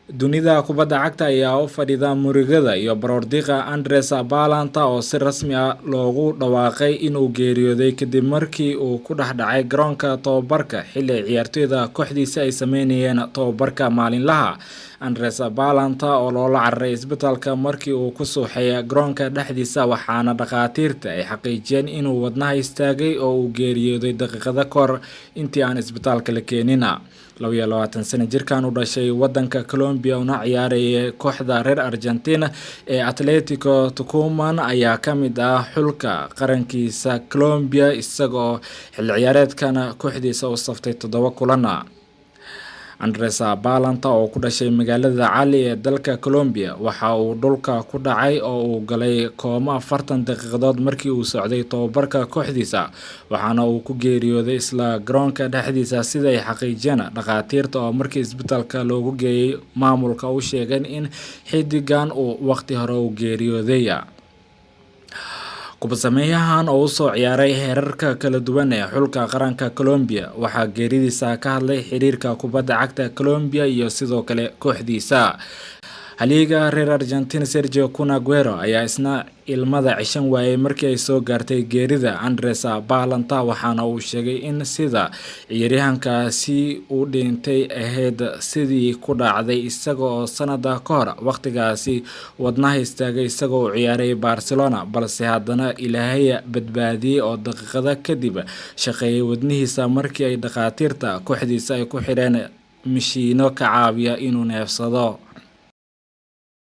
Dunida kubadda cagta ayaa u fadhida murugada iyo baroordiiqa Andres Balanta oo si rasmi ah loogu dhawaaqay inuu geeriyooday kadib markii uu ku dhex dhacay garoonka tababarka xilli ciyaartoyda kooxdiisa ay sameynayeen tababarka maalinlaha. Andres Balanta oo loola cararay isbitaalka markii uu ku suuxay garoonka dhexdiisa, waxaana dhakhaatiirta ay xaqiijiyeen inuu wadnaha istaagay oo uu geeriyooday daqiiqado kahor intii aan isbitaalka la keenin. 22 sano jirkan u dhashay wadanka Colombia una ciyaarayay kooxda reer Argentina ee Atletico Tucuman ayaa ka mid ah xulka qarankiisa Colombia, isagoo xilli ciyaareedkan kooxdiisa u saftay 7 kulan. Andres Balanta oo ku dhashay magaalada Cali ee dalka Colombia waxa uu dhulka ku dhacay oo uu galay koomo 40 daqiiqadood markii uu socday tababarka kooxdiisa, waxaana uu ku geeriyooday isla garoonka dhexdiisa, sida ay xaqiijiyeen dhakhaatiirta oo markii isbitaalka loogu geeyay maamulka u sheegeen in xiddigan uu waqti hore u geeriyooday. Kubadsameeyahan oo usoo ciyaaray heerarka kala duwan ee xulka qaranka Colombia waxaa geeridiisa ka hadlay xiriirka kubadda cagta Colombia iyo sidoo kale kooxdiisa. Haliga reer Argentina Sergio Kun Aguero ayaa isna ilmada ceshan waayay markii ay soo gaartay geerida Andres Balanta, waxaana uu sheegay in sida ciyaaryahankaasi u dhintay ahayd sidii ku dhacday isaga oo sanada ka hor waqtigaasi wadnaha istaagay isagoo u ciyaaray Barcelona, balse haddana Ilaahay badbaadiyey oo daqiiqada kadib shaqeeyay wadnihiisa markii ay dhakhaatiirta kooxdiisa ay ku xireen mishiino ka caawiya inuu neefsado.